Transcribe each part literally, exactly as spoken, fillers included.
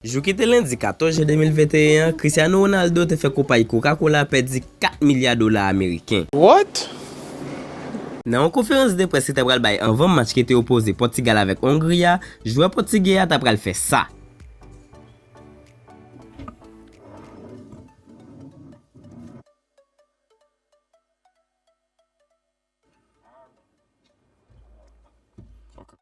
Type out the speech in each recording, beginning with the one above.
Jou ki te lendi katòz jen de mil venteyen an, Cristiano Ronaldo te fè konpayi Coca-Cola pèdi kat milya dola ameriken. What? Nan yon konferans de près li ta pral bay anvan match ki te opoze Pòtigal avèk Ongri a, jwè pòtigè a ta pral fè sa.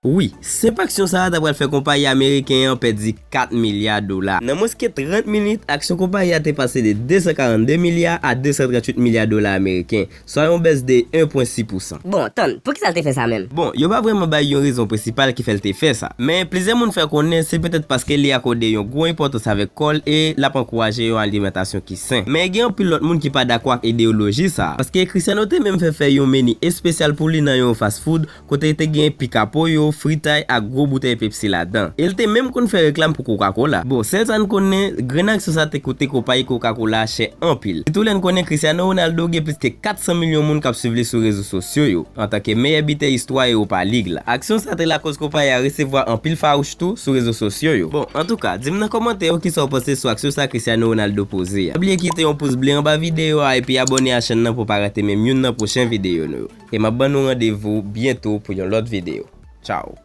Wi, senp aksyon sa a ta pral fè konpayi ameriken an pèdi kat milya dola. Nan mwens ke trant minit, aksyon konpayi a te pase de de san karannde milya a de san tranntuit milya dola ameriken, swa yon bès de en pwen sis pousan. Bon, tann, poukisa l te fè sa menm? Bon, yo pa vrèman bay yon rezon prensipal ki fè l te fè sa, men plizyè moun fè konnen se petèt paske li akòde yon gwo enpòtans avèk kò l e l ap ankouraje yon alimantasyon ki sen. Men gen anpil lòt moun ki pa dakò ak ideyoloji sa a, paske Cristiano te menm fè fè yon meni espesyal pou li nan yon fast food kote te gen pika poyo, fritay ak gwo boutèy Pepsi ladan. E l te menm konn fè reklam pou Coca-Cola. Bon, sèl sa n konnen, grenn aksyon sa te koute konpayi Coca-Cola chè anpil. Sitou lè n konnen Cristiano Ronaldo gen plis ke kat san milyon moun k ap swiv li sou rezo sosyo yo, antanke meyè bitè istwa Europa League la. Aksyon sa te lakòz konpayi a resevwa anpil fawouch tou sou rezo sosyo yo. Bon, antouka, di m nan kòmantè yo kisa w panse sou aksyon sa Cristiano Ronaldo poze a. Pa bliye kite yon pous ble anba videyo a epi abòne a chèn nan pou w pa rate menm youn nan pwochen videyo nou yo. E m ap ban nou randevou byento pou yon lòt videyo. Tchao!